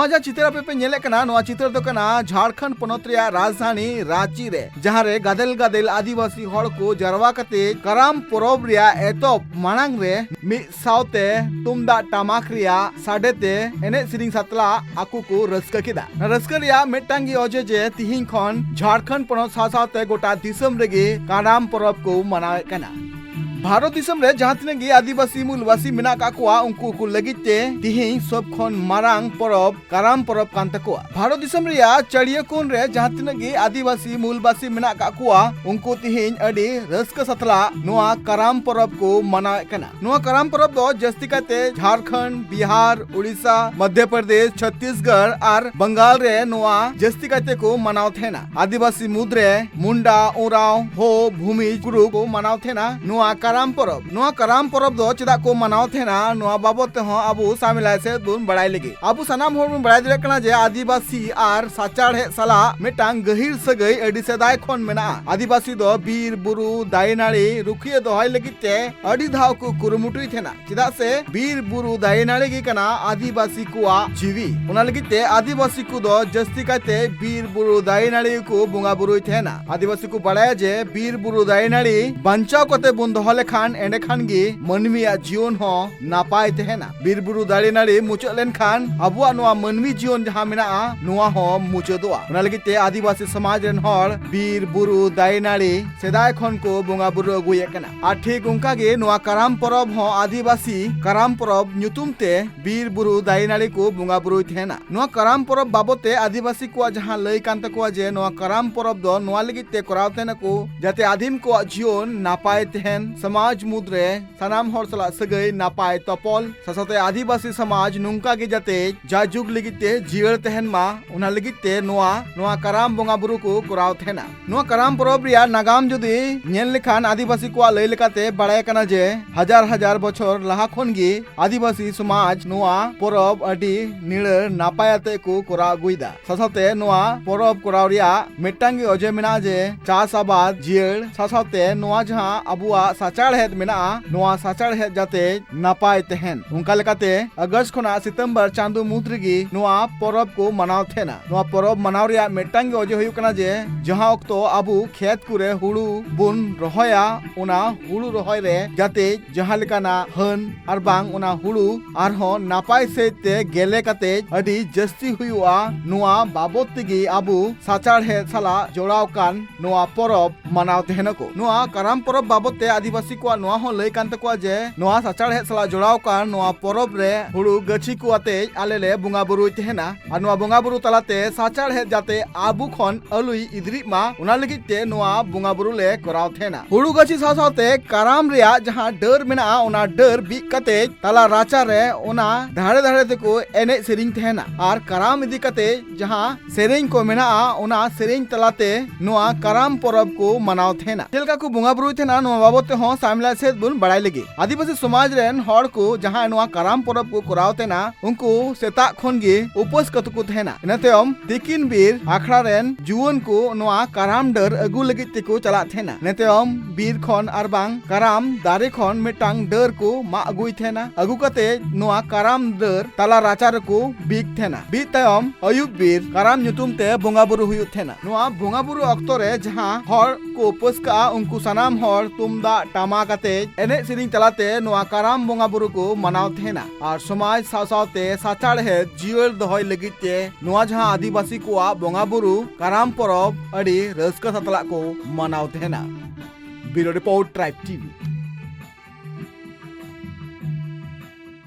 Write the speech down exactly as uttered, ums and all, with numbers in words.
ᱡᱟᱦᱟᱸ ᱪᱤᱛᱟᱹᱨ ᱟᱯᱮ ᱯᱮ ᱧᱮᱞᱮᱫ ᱠᱟᱱᱟ, ᱱᱚᱣᱟ ᱪᱤᱛᱟᱹᱨ ᱫᱚ ᱠᱟᱱᱟ ᱡᱷᱟᱲᱠᱷᱚᱸᱰ ᱯᱚᱱᱚᱛ ᱨᱮᱭᱟᱜ ᱨᱟᱡᱽᱫᱷᱟᱱᱤ ᱨᱟᱸᱪᱤ ᱨᱮ, ᱡᱟᱦᱟᱸ ᱨᱮ ᱜᱟᱫᱮᱞ ᱜᱟᱫᱮᱞ ᱟᱹᱫᱤᱵᱟᱹᱥᱤ ᱦᱚᱲ ᱠᱚ ᱡᱟᱨᱣᱟ ᱠᱟᱛᱮ ᱠᱟᱨᱟᱢ ᱯᱚᱨᱚᱵᱽ ᱨᱮᱭᱟᱜ ᱮᱛᱚᱦᱚᱵ ᱢᱟᱲᱟᱝ ᱨᱮ ᱢᱤᱫ ᱥᱟᱶᱛᱮ ᱛᱩᱢᱫᱟᱜ ᱴᱟᱢᱟᱠ ᱨᱮᱭᱟᱜ ᱥᱟᱰᱮ ᱛᱮ ᱮᱱᱮᱡ ᱥᱮᱨᱮᱧ ᱥᱟᱛᱞᱟᱜ ᱟᱠᱚ ᱠᱚ ᱨᱟᱹᱥᱠᱟᱹ ᱠᱮᱫᱟ᱾ ᱨᱟᱹᱥᱠᱟᱹ ᱨᱮᱭᱟᱜ ᱢᱤᱫᱴᱟᱝ ᱜᱮ ᱚᱡᱮ ᱡᱮ ᱛᱤᱦᱤᱧ ᱠᱷᱚᱱ ᱡᱷᱟᱲᱠᱷᱚᱸᱰ ᱯᱚᱱᱚᱛ ᱥᱟᱶ ᱥᱟᱶᱛᱮ ᱜᱚᱴᱟ ᱫᱤᱥᱚᱢ ᱨᱮᱜᱮ ᱠᱟᱨᱟᱢ ᱯᱚᱨᱚᱵᱽ ᱠᱚ ᱢᱟᱱᱟᱣᱮᱫ ᱠᱟᱱᱟ᱾ ᱵᱷᱟᱨᱚᱛ ᱫᱤᱥᱚᱢ ᱨᱮ ᱡᱟᱦᱟᱸ ᱛᱤᱱᱟᱹᱜ ᱜᱮ ᱟᱹᱫᱤᱵᱟᱹᱥᱤ ᱢᱩᱞᱵᱟᱹᱥᱤ ᱢᱮᱱᱟᱜ ᱟᱠᱟᱫ ᱠᱚᱣᱟ, ᱩᱱᱠᱩ ᱠᱚ ᱞᱟᱹᱜᱤᱫ ᱛᱮ ᱛᱤᱦᱤᱧ ᱥᱚᱵ ᱠᱷᱚᱱ ᱢᱟᱨᱟᱝ ᱯᱚᱨᱚᱵᱽ ᱠᱟᱨᱟᱢ ᱯᱚᱨᱚᱵᱽ ᱠᱟᱱ ᱛᱟᱠᱚᱣᱟ᱾ ᱵᱷᱟᱨᱚᱛ ᱫᱤᱥᱚᱢ ᱨᱮᱭᱟᱜ ᱪᱟᱹᱲᱤᱭᱟᱹ ᱠᱚᱬ ᱨᱮ ᱡᱟᱦᱟᱸ ᱛᱤᱱᱟᱹᱜ ᱜᱮ ᱟᱹᱫᱤᱵᱟᱹᱥᱤ ᱢᱩᱞᱵᱟᱹᱥᱤ ᱢᱮᱱᱟᱜ ᱟᱠᱟᱫ ᱠᱚᱣᱟ, ᱩᱱᱠᱩ ᱛᱤᱦᱤᱧ ᱟᱹᱰᱤ ᱨᱟᱹᱥᱠᱟᱹ ᱥᱟᱛᱞᱟᱜ ᱱᱚᱣᱟ ᱠᱟᱨᱟᱢ ᱯᱚᱨᱚᱵᱽ ᱠᱚ ᱢᱟᱱᱟᱣᱮᱫ ᱠᱟᱱᱟ᱾ ᱱᱚᱣᱟ ᱠᱟᱨᱟᱢ ᱯᱚᱨᱚᱵᱽ ᱫᱚ ᱡᱟᱹᱥᱛᱤ ᱠᱟᱭᱛᱮ ᱡᱷᱟᱲᱠᱷᱚᱸᱰ, ᱵᱤᱦᱟᱨ, ᱩᱲᱤᱥᱥᱟ, ᱢᱚᱫᱷᱭᱚ ᱯᱨᱚᱫᱮᱥ, ᱪᱷᱚᱛᱤᱥᱜᱚᱲ ᱟᱨ ᱵᱟᱝᱜᱟᱞ ᱨᱮ ᱱᱚᱣᱟ ᱡᱟᱹᱥᱛᱤ ᱠᱟᱭᱛᱮ ᱠᱚ ᱢᱟᱱᱟᱣ ᱛᱟᱦᱮᱱᱟ᱾ ᱟᱹᱫᱤᱵᱟᱹᱥᱤ ᱢᱩᱫᱽᱨᱮ ᱢᱩᱱᱰᱟ, ᱳᱨᱟᱸᱣ, ᱦᱳ, ᱵᱷᱩᱢᱤᱡᱽ, ᱠᱩᱨᱩ ᱠᱚ ᱢᱟᱱᱟᱣ ᱛᱟᱦᱮᱱᱟ ᱱᱚᱣᱟ ᱠᱟᱨᱟᱢ ᱯᱚᱨᱚᱵᱽ᱾ ᱱᱚᱣᱟ ᱠᱟᱨᱟᱢ ᱯᱚᱨᱚᱵᱽ ᱫᱚ ᱪᱮᱫᱟᱜ ᱠᱚ ᱢᱟᱱᱟᱣ ᱛᱟᱦᱮᱱᱟ, ᱱᱚᱣᱟ ᱵᱟᱵᱚᱛ ᱛᱮᱦᱚᱸ ᱟᱵᱚ ᱥᱟᱢᱮᱞᱟᱭ ᱥᱮᱫ ᱵᱚᱱ ᱵᱟᱲᱟᱭ ᱞᱟᱹᱜᱤᱫ᱾ ᱟᱵᱚ ᱥᱟᱱᱟᱢ ᱦᱚᱲ ᱵᱚᱱ ᱵᱟᱲᱟᱭ ᱫᱟᱲᱮᱭᱟᱜ ᱠᱟᱱᱟ ᱡᱮ ᱟᱹᱫᱤᱵᱟᱹᱥᱤ ᱟᱨ ᱥᱟᱪᱟᱨᱦᱮᱫ ᱥᱟᱞᱟᱜ ᱢᱤᱫᱴᱟᱝ ᱜᱟᱹᱦᱤᱨ ᱥᱟᱹᱜᱟᱹᱭ ᱟᱹᱰᱤ ᱥᱮᱫᱟᱭ ᱠᱷᱚᱱ ᱢᱮᱱᱟᱜᱼᱟ᱾ ᱟᱹᱫᱤᱵᱟᱹᱥᱤ ᱫᱚ ᱵᱤᱨ, ᱵᱩᱨᱩ, ᱫᱟᱨᱮ, ᱱᱟᱹᱲᱤ ᱨᱩᱠᱷᱤᱭᱟᱹ ᱫᱚᱦᱚᱭ ᱞᱟᱹᱜᱤᱫ ᱛᱮ ᱟᱹᱰᱤ ᱫᱷᱟᱣ ᱠᱚ ᱠᱩᱨᱩᱢᱩᱴᱩᱭ ᱛᱟᱦᱮᱱᱟ, ᱪᱮᱫᱟᱜ ᱥᱮ ᱵᱤᱨ, ᱵᱩᱨᱩ, ᱫᱟᱨᱮ, ᱱᱟᱹᱲᱤ ᱜᱮ ᱠᱟᱱᱟ ᱟᱹᱫᱤᱵᱟᱹᱥᱤ ᱠᱚᱣᱟᱜ ᱡᱤᱣᱤ᱾ ᱚᱱᱟ ᱞᱟᱹᱜᱤᱫ ᱛᱮ ᱟᱹᱫᱤᱵᱟᱹᱥᱤ ᱠᱚᱫᱚ ᱡᱟᱹᱥᱛᱤ ᱠᱟᱭᱛᱮ ᱵᱤᱨ, ᱵᱩᱨᱩ, ᱫᱟᱨᱮ, ᱱᱟᱹᱲᱤ ᱠᱚ ᱵᱚᱸᱜᱟ ᱵᱩᱨᱩᱭ ᱛᱟᱦᱮᱱᱟ᱾ ᱟᱹᱫᱤᱵᱟᱹᱥᱤ ᱠᱚ ᱵᱟᱲᱟᱭᱟ ᱡᱮ ᱵᱤᱨ, ᱵᱩᱨᱩ, ᱫᱟᱨᱮ, ᱱᱟᱹᱲᱤ ᱵᱟᱧᱪᱟᱣ ᱠᱟᱛᱮ ᱵᱚᱱ ᱫᱚᱦᱚ ᱞᱮᱠᱷᱟᱱ ᱮᱸᱰᱮᱠᱷᱟᱱ ᱜᱮ ᱢᱟᱹᱱᱢᱤᱭᱟᱜ ᱡᱤᱭᱚᱱ ᱦᱚᱸ ᱱᱟᱯᱟᱭ ᱛᱟᱦᱮᱱᱟ᱾ ᱵᱤᱨ, ᱵᱩᱨᱩ, ᱫᱟᱨᱮ, ᱱᱟᱹᱲᱤ ᱢᱩᱪᱟᱹᱫ ᱞᱮᱱᱠᱷᱟᱱ ᱟᱵᱚᱣᱟᱜ ᱱᱚᱣᱟ ᱢᱟᱹᱱᱢᱤ ᱡᱤᱭᱚᱱ ᱡᱟᱦᱟᱸ ᱢᱮᱱᱟᱜᱼᱟ, ᱱᱚᱣᱟ ᱦᱚᱸ ᱢᱩᱪᱟᱹᱫᱚᱜᱼᱟ᱾ ᱚᱱᱟ ᱞᱟᱹᱜᱤᱫ ᱛᱮ ᱟᱹᱫᱤᱵᱟᱹᱥᱤ ᱥᱚᱢᱟᱡᱽ ᱨᱮᱱ ᱦᱚᱲ ᱵᱤᱨ, ᱵᱩᱨᱩ, ᱫᱟᱨᱮ, ᱱᱟᱹᱲᱤ ᱥᱮᱫᱟᱭ ᱠᱷᱚᱱ ᱠᱚ ᱵᱚᱸᱜᱟ ᱵᱩᱨᱩ ᱟᱹᱜᱩᱭᱮᱫ ᱠᱟᱱᱟ᱾ ᱟᱨ ᱴᱷᱤᱠ ᱚᱱᱠᱟ ᱜᱮ ᱱᱚᱣᱟ ᱠᱟᱨᱟᱢ ᱯᱚᱨᱚᱵᱽ ᱦᱚᱸ ᱟᱹᱫᱤᱵᱟᱹᱥᱤ ᱠᱟᱨᱟᱢ ᱯᱚᱨᱚᱵᱽ ᱧᱩᱛᱩᱢ ᱛᱮ ᱵᱤᱨ, ᱵᱩᱨᱩ, ᱫᱟᱨᱮ, ᱱᱟᱹᱲᱤ ᱠᱚ ᱵᱚᱸᱜᱟ ᱵᱩᱨᱩᱭ ᱛᱟᱦᱮᱱᱟ᱾ ᱱᱚᱣᱟ ᱠᱟᱨᱟᱢ ᱯᱚᱨᱚᱵᱽ ᱵᱟᱵᱚᱛ ᱛᱮ ᱟᱹᱫᱤᱵᱟᱹᱥᱤ ᱠᱚᱣᱟᱜ ᱡᱟᱦᱟᱸ ᱞᱟᱹᱭ ᱠᱟᱱ ᱛᱟᱠᱚᱣᱟ ᱡᱮ ᱱᱚᱣᱟ ᱠᱟᱨᱟᱢ ᱯᱚᱨᱚᱵᱽ ᱫᱚ ᱱᱚᱣᱟ ᱞᱟᱹᱜᱤᱫ ᱛᱮ ᱠᱚᱨᱟᱣ ᱛᱟᱦᱮᱱᱟᱠᱚ ᱡᱟᱛᱮ ᱟᱹᱫᱤᱢ ᱠᱚᱣᱟᱜ ᱡᱤᱭᱚᱱ ᱱᱟᱯᱟᱭ ᱛᱟᱦᱮᱱ, ᱥᱚᱢᱟᱡᱽ ᱢᱩᱫᱽᱨᱮ ᱥᱟᱱᱟᱢ ᱦᱚᱲ ᱥᱟᱞᱟᱜ ᱥᱟᱹᱜᱟᱹᱭ ᱱᱟᱯᱟᱭ ᱛᱚᱯᱚᱞ, ᱥᱟᱶᱛᱮ ᱟᱹᱫᱤᱵᱟᱹᱥᱤ ᱥᱚᱢᱟᱡᱽ ᱱᱚᱝᱠᱟ ᱜᱮ ᱡᱟᱛᱮ ᱡᱟᱭᱡᱩᱜᱽ ᱞᱟᱹᱜᱤᱫ ᱛᱮ ᱡᱤᱭᱟᱹᱲ ᱛᱟᱦᱮᱱ ᱢᱟ, ᱚᱱᱟ ᱞᱟᱹᱜᱤᱫ ᱛᱮ ᱱᱚᱣᱟ, ᱱᱚᱣᱟ ᱠᱟᱨᱟᱢ ᱵᱚᱸᱜᱟ ᱵᱩᱨᱩ ᱠᱚ ᱠᱚᱨᱟᱣ ᱛᱟᱦᱮᱱᱟ᱾ ᱱᱚᱣᱟ ᱠᱟᱨᱟᱢ ᱯᱚᱨᱚᱵᱽ ᱨᱮᱭᱟᱜ ᱱᱟᱜᱟᱢ ᱡᱩᱫᱤ ᱧᱮᱞ ᱞᱮᱠᱷᱟᱱ, ᱟᱹᱫᱤᱵᱟᱹᱥᱤ ᱠᱚᱣᱟᱜ ᱞᱟᱹᱭ ᱞᱮᱠᱟᱛᱮ ᱵᱟᱲᱟᱭ ᱠᱟᱱᱟ ᱡᱮ ᱦᱟᱡᱟᱨ ᱦᱟᱡᱟᱨ ᱵᱚᱪᱷᱚᱨ ᱞᱟᱦᱟ ᱠᱷᱚᱱ ᱜᱮ ᱟᱹᱫᱤᱵᱟᱹᱥᱤ ᱥᱚᱢᱟᱡᱽ ᱱᱚᱣᱟ ᱯᱚᱨᱚᱵᱽ ᱟᱹᱰᱤ ᱱᱤᱲᱟᱹᱨ ᱱᱟᱯᱟᱭ ᱟᱛᱮ ᱠᱚ ᱠᱚᱨᱟᱣ ᱟᱹᱜᱩᱭᱮᱫᱟ᱾ ᱥᱟᱶ ᱥᱟᱶᱛᱮ ᱱᱚᱣᱟ ᱯᱚᱨᱚᱵᱽ ᱠᱚᱨᱟᱣ ᱨᱮᱭᱟᱜ ᱢᱤᱫᱴᱟᱝ ᱜᱮ ᱚᱡᱮ ᱢᱮᱱᱟᱜᱼᱟ ᱡᱮ ᱪᱟᱥ ᱟᱵᱟᱫ ᱡᱤᱭᱟᱹᱲ, ᱥᱟᱶ ᱥᱟᱶᱛᱮ ᱱᱚᱣᱟ ᱡᱟᱦᱟᱸ ᱟᱵᱚᱣᱟᱜ ᱥᱟᱪᱟᱨᱦᱮᱫ ᱥᱟᱪᱟᱨᱦᱮᱫ ᱢᱮᱱᱟᱜᱼᱟ, ᱱᱚᱣᱟ ᱥᱟᱪᱟᱨᱦᱮᱫ ᱡᱟᱛᱮ ᱱᱟᱯᱟᱭ ᱛᱟᱦᱮᱱ᱾ ᱚᱱᱠᱟ ᱞᱮᱠᱟᱛᱮ ᱟᱜᱚᱥᱴ ᱠᱷᱚᱱᱟᱜ ᱥᱤᱛᱚᱢᱵᱚᱨ ᱪᱟᱸᱫᱚ ᱢᱩᱫᱽ ᱨᱮᱜᱮ ᱱᱚᱣᱟ ᱯᱚᱨᱚᱵᱽ ᱠᱚ ᱢᱟᱱᱟᱣ ᱛᱟᱦᱮᱱᱟ᱾ ᱱᱚᱣᱟ ᱯᱚᱨᱚᱵᱽ ᱢᱟᱱᱟᱣ ᱨᱮᱭᱟᱜ ᱢᱤᱫᱴᱟᱝ ᱜᱮ ᱚᱡᱮ ᱦᱩᱭᱩᱜ ᱠᱟᱱᱟ ᱡᱮ ᱡᱟᱦᱟᱸ ᱚᱠᱛᱚ ᱟᱵᱚ ᱠᱷᱮᱛ ᱠᱚᱨᱮ ᱦᱩᱲᱩ ᱵᱚᱱ ᱨᱚᱦᱚᱭᱟ, ᱚᱱᱟ ᱦᱩᱲᱩ ᱨᱚᱦᱚᱭ ᱨᱮ ᱡᱟᱛᱮ ᱡᱟᱦᱟᱸ ᱞᱮᱠᱟᱱᱟᱜ ᱦᱟᱹᱱ ᱟᱨ ᱵᱟᱝ ᱚᱱᱟ ᱦᱩᱲᱩ ᱟᱨᱦᱚᱸ ᱱᱟᱯᱟᱭ ᱥᱟᱹᱦᱤᱡ ᱛᱮ ᱜᱮᱞᱮ ᱠᱟᱛᱮ ᱟᱹᱰᱤ ᱡᱟᱹᱥᱛᱤ ᱦᱩᱭᱩᱜᱼᱟ, ᱱᱚᱣᱟ ᱵᱟᱵᱚᱫ ᱛᱮᱜᱮ ᱟᱵᱚ ᱥᱟᱪᱟᱨᱦᱮᱫ ᱥᱟᱞᱟᱜ ᱡᱚᱲᱟᱣ ᱠᱟᱱ ᱱᱚᱣᱟ ᱯᱚᱨᱚᱵᱽ ᱢᱟᱱᱟᱣ ᱛᱟᱦᱮᱱᱟᱠᱚ᱾ ᱱᱚᱣᱟ ᱠᱟᱨᱟᱢ ᱯᱚᱨᱚᱵᱽ ᱵᱟᱵᱚᱫ ᱛᱮ ᱟᱹᱫᱤᱵᱟᱹᱥᱤ ᱠᱚᱣᱟᱜ ᱱᱚᱣᱟ ᱦᱚᱸ ᱞᱟᱹᱭ ᱠᱟᱱ ᱛᱟᱠᱚᱣᱟ ᱡᱮ ᱱᱚᱣᱟ ᱥᱟᱪᱟᱨᱦᱮᱫ ᱥᱟᱞᱟᱜ ᱡᱚᱲᱟᱣ ᱠᱟᱱ ᱱᱚᱣᱟ ᱯᱚᱨᱚᱵᱽ ᱨᱮ ᱦᱩᱲᱩ ᱜᱟᱹᱪᱷᱤ ᱠᱚ ᱟᱛᱮᱡ ᱟᱞᱮ ᱞᱮ ᱵᱚᱸᱜᱟ ᱵᱩᱨᱩᱭ ᱛᱟᱦᱮᱱᱟ᱾ ᱟᱨ ᱱᱚᱣᱟ ᱵᱚᱸᱜᱟ ᱵᱩᱨᱩ ᱛᱟᱞᱟᱛᱮ ᱥᱟᱪᱟᱨᱦᱮᱫ ᱡᱟᱛᱮ ᱟᱵᱚ ᱠᱷᱚᱱ ᱟᱞᱚᱭ ᱤᱫᱨᱤᱜ ᱢᱟ, ᱚᱱᱟ ᱞᱟᱹᱜᱤᱫ ᱛᱮ ᱱᱚᱣᱟ ᱵᱚᱸᱜᱟ ᱵᱩᱨᱩ ᱞᱮ ᱠᱚᱨᱟᱣ ᱛᱟᱦᱮᱱᱟ᱾ ᱦᱩᱲᱩ ᱜᱟᱹᱪᱷᱤ ᱥᱟᱶ ᱥᱟᱶᱛᱮ ᱠᱟᱨᱟᱢ ᱨᱮᱭᱟᱜ ᱡᱟᱦᱟᱸ ᱰᱟᱹᱨ ᱢᱮᱱᱟᱜᱼᱟ, ᱚᱱᱟ ᱰᱟᱹᱨ ᱵᱤᱫ ᱠᱟᱛᱮ ᱛᱟᱞᱟ ᱨᱟᱪᱟ ᱨᱮ ᱚᱱᱟ ᱫᱷᱟᱨᱮ ᱫᱷᱟᱨᱮ ᱛᱮᱠᱚ ᱮᱱᱮᱡ ᱥᱮᱨᱮᱧ ᱛᱟᱦᱮᱱᱟ᱾ ᱟᱨ ᱠᱟᱨᱟᱢ ᱤᱫᱤ ᱠᱟᱛᱮ ᱡᱟᱦᱟᱸ ᱥᱮᱨᱮᱧ ᱠᱚ ᱢᱮᱱᱟᱜᱼᱟ, ᱚᱱᱟ ᱥᱮᱨᱮᱧ ᱛᱟᱞᱟᱛᱮ ᱱᱚᱣᱟ ᱠᱟᱨᱟᱢ ᱯᱚᱨᱚᱵᱽ ᱠᱚ ᱢᱟᱱᱟᱣ ᱛᱟᱦᱮᱱᱟ᱾ ᱪᱮᱫ ᱞᱮᱠᱟ ᱠᱚ ᱵᱚᱸᱜᱟ ᱵᱩᱨᱩᱭ ᱛᱟᱦᱮᱱᱟ, ᱱᱚᱣᱟ ᱵᱟᱵᱚᱫ ᱛᱮᱦᱚᱸ ᱥᱟᱢᱞᱟ ᱥᱮᱫ ᱵᱚᱱ ᱵᱟᱲᱟᱭ ᱞᱟᱹᱜᱤᱫ᱾ ᱟᱹᱫᱤᱵᱟᱹᱥᱤ ᱥᱚᱢᱟᱡᱽ ᱨᱮᱱ ᱦᱚᱲ ᱠᱚ ᱡᱟᱦᱟᱸᱭ ᱱᱚᱣᱟ ᱠᱟᱨᱟᱢ ᱯᱚᱨᱚᱵᱽ ᱠᱚ ᱠᱚᱨᱟᱣ ᱛᱟᱦᱮᱱᱟ, ᱩᱱᱠᱩ ᱥᱮᱛᱟᱜ ᱠᱷᱚᱱ ᱜᱮ ᱩᱯᱟᱹᱥ ᱠᱟᱛᱮ ᱠᱚ ᱛᱟᱦᱮᱱᱟ᱾ ᱤᱱᱟᱹ ᱛᱟᱭᱚᱢ ᱛᱤᱠᱤᱱ ᱵᱮᱨ ᱟᱠᱷᱲᱟ ᱨᱮᱱ ᱡᱩᱣᱟᱹᱱ ᱠᱚ ᱱᱚᱣᱟ ᱠᱟᱨᱟᱢ ᱰᱟᱹᱨ ᱟᱹᱜᱩ ᱞᱟᱹᱜᱤᱫ ᱛᱮᱠᱚ ᱪᱟᱞᱟᱜ ᱛᱟᱦᱮᱱᱟ᱾ ᱤᱱᱟᱹ ᱛᱟᱭᱚᱢ ᱵᱤᱨ ᱠᱷᱚᱱ ᱟᱨ ᱵᱟᱝ ᱠᱟᱨᱟᱢ ᱫᱟᱨᱮ ᱠᱷᱚᱱ ᱢᱤᱫᱴᱟᱝ ᱰᱟᱹᱨ ᱠᱚ ᱢᱟᱜ ᱟᱹᱜᱩᱭ ᱛᱟᱦᱮᱱᱟ᱾ ᱟᱹᱜᱩ ᱠᱟᱛᱮ ᱱᱚᱣᱟ ᱠᱟᱨᱟᱢ ᱰᱟᱹᱨ ᱛᱟᱞᱟ ᱨᱟᱪᱟ ᱨᱮᱠᱚ ᱵᱤᱫ ᱛᱟᱦᱮᱱᱟ᱾ ᱵᱤᱫ ᱛᱟᱭᱚᱢ ᱟᱹᱭᱩᱵ ᱵᱮᱨ ᱠᱟᱨᱟᱢ ᱧᱩᱛᱩᱢ ᱛᱮ ᱵᱚᱸᱜᱟ ᱵᱩᱨᱩ ᱦᱩᱭᱩᱜ ᱛᱟᱦᱮᱱᱟ᱾ ᱱᱚᱣᱟ ᱵᱚᱸᱜᱟ ᱵᱩᱨᱩ ᱚᱠᱛᱚ ᱨᱮ ᱡᱟᱦᱟᱸ ᱦᱚᱲ ᱠᱚ ᱩᱯᱟᱹᱥ ᱠᱟᱜᱼᱟ, ᱩᱱᱠᱩ ᱥᱟᱱᱟᱢ ᱦᱚᱲ ᱛᱩᱢᱫᱟᱜ ᱴᱟᱢᱟᱠ ᱟᱛᱮ ᱮᱱᱮᱡ ᱥᱮᱨᱮᱧ ᱛᱟᱞᱟᱛᱮ ᱱᱚᱣᱟ ᱠᱟᱨᱟᱢ ᱵᱚᱸᱜᱟ ᱵᱩᱨᱩ ᱠᱚ ᱢᱟᱱᱟᱣ ᱛᱟᱦᱮᱱᱟ᱾ ᱟᱨ ᱥᱚᱢᱟᱡᱽ ᱥᱟᱶ ᱥᱟᱶᱛᱮ ᱥᱟᱪᱟᱨᱦᱮᱫ ᱡᱤᱭᱟᱹᱲ ᱫᱚᱦᱚᱭ ᱞᱟᱹᱜᱤᱫ ᱛᱮ ᱱᱚᱣᱟ ᱡᱟᱦᱟᱸ ᱟᱹᱫᱤᱵᱟᱹᱥᱤ ᱠᱚᱣᱟᱜ ᱵᱚᱸᱜᱟ ᱵᱩᱨᱩ ᱠᱟᱨᱟᱢ ᱯᱚᱨᱚᱵᱽ ᱟᱹᱰᱤ ᱨᱟᱹᱥᱠᱟᱹ ᱥᱟᱛᱞᱟᱜ ᱠᱚ ᱢᱟᱱᱟᱣ ᱛᱟᱦᱮᱱᱟ᱾ Bureau Report, Tribe T V.